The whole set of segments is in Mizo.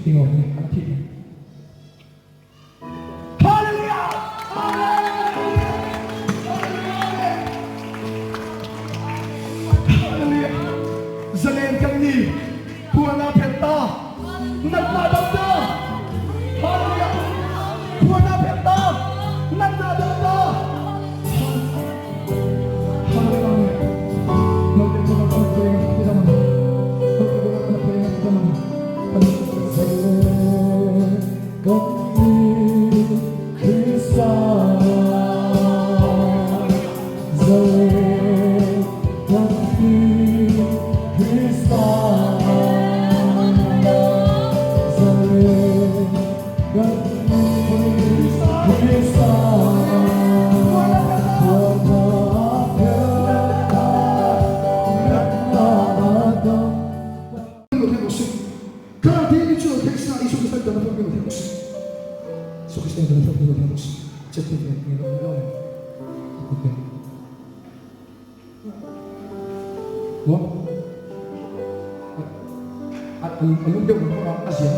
Tingo ni an thi. Hallelujah! Hallelujah! Hallelujah! Zalen kan ni. Phuan a phelh ta. Natna a dam ta. Hallelujah! Phuan a phelh ta. Natna a dam ta. A lung deuh ang a zia a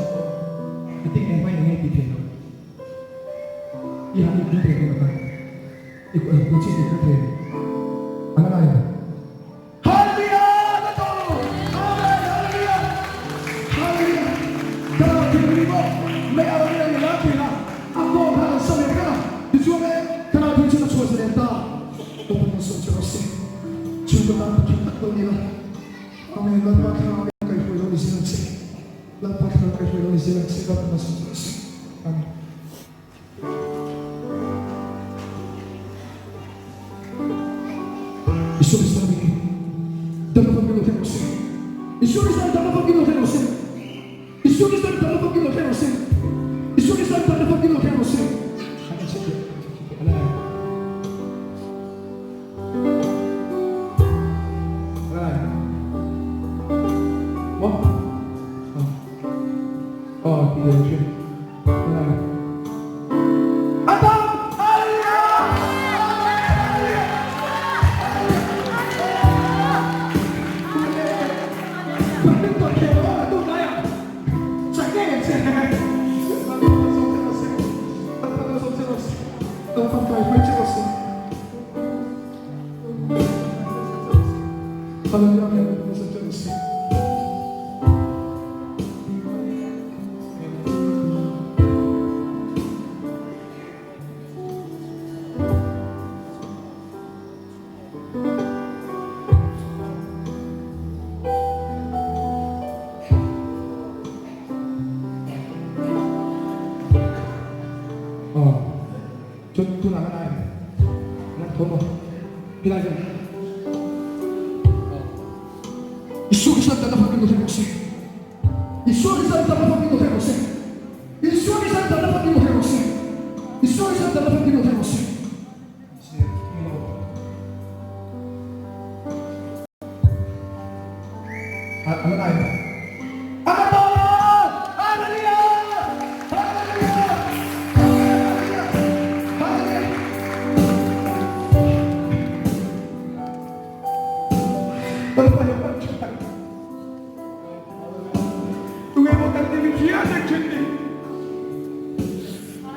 ting eng mai eng ti thei lo i han i pui thei dawn a i ku chi i pui thei a la ngai Hallelujah na to Amen Hallelujah Hallelujah ka la thil ri mo mei a ri ani la thil a a ko kha an sam em a ti chuan e ka la thil chu ka chhuah zalen ta ka pan na som che rawh se chu ka tan pathian tak lo ni la Amen Lalpa thlarau in kai hruai lo ni zel ang che Lalpa thlarau kai hruai lo ni zel ang che Lalpa na som che rawh se Amen. Isua Krista hmingin dam famkim lo thleng rawh se. Isua Krista dam famkim lo thleng rawh se. Isua Krista dam famkim lo thleng rawh se. Isua Krista dam famkim lo thleng rawh se.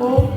Oh,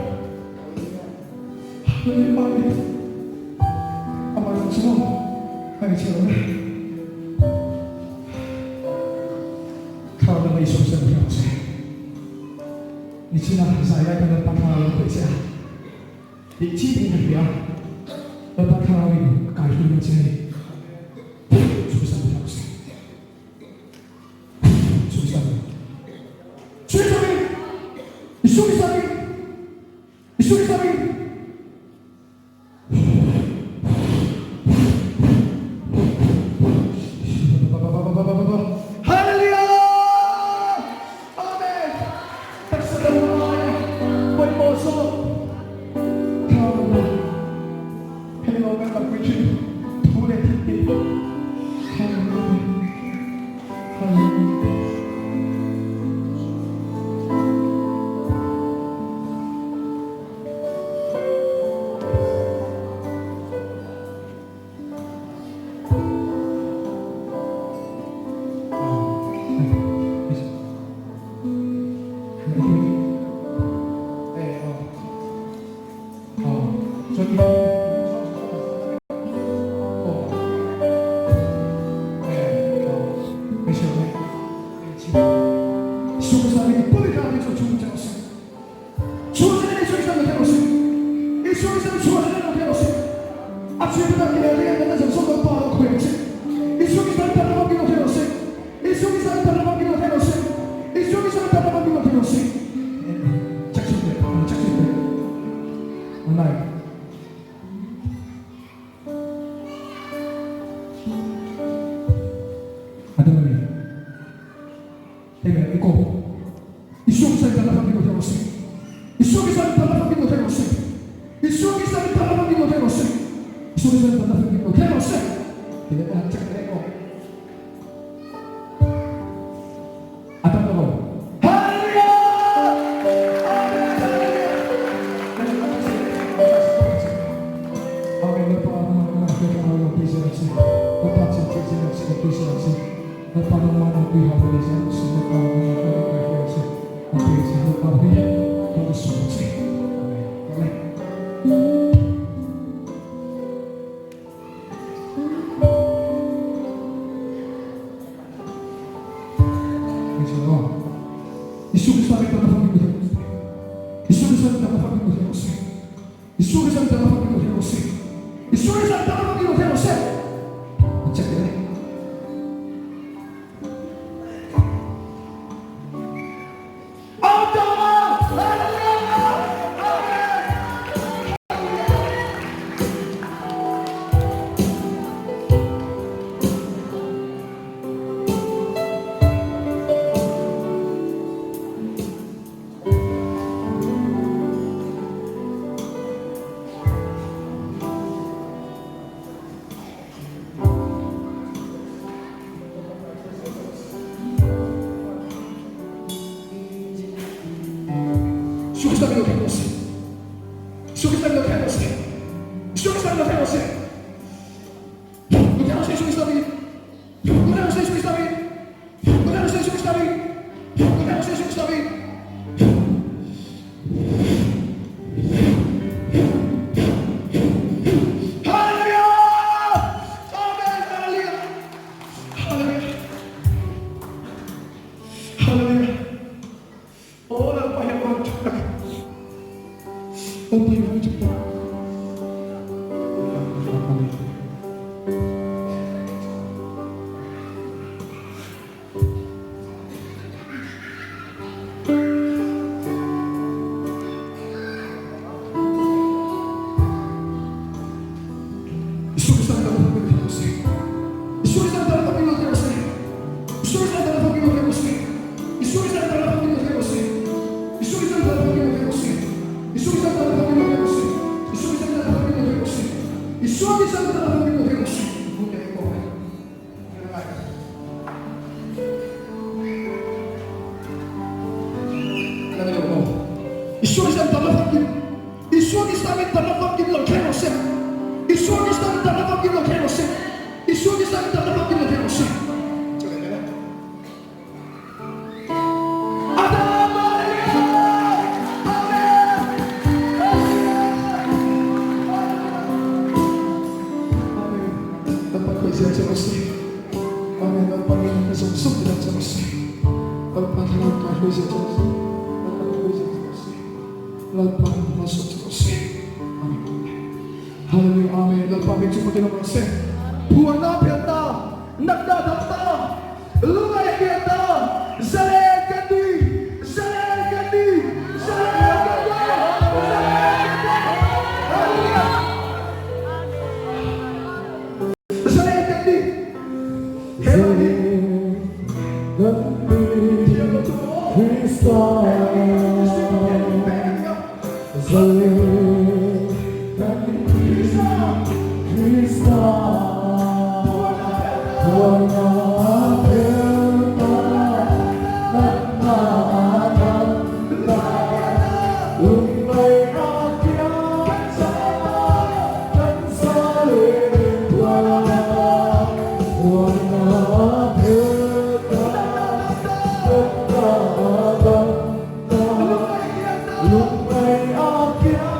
Lung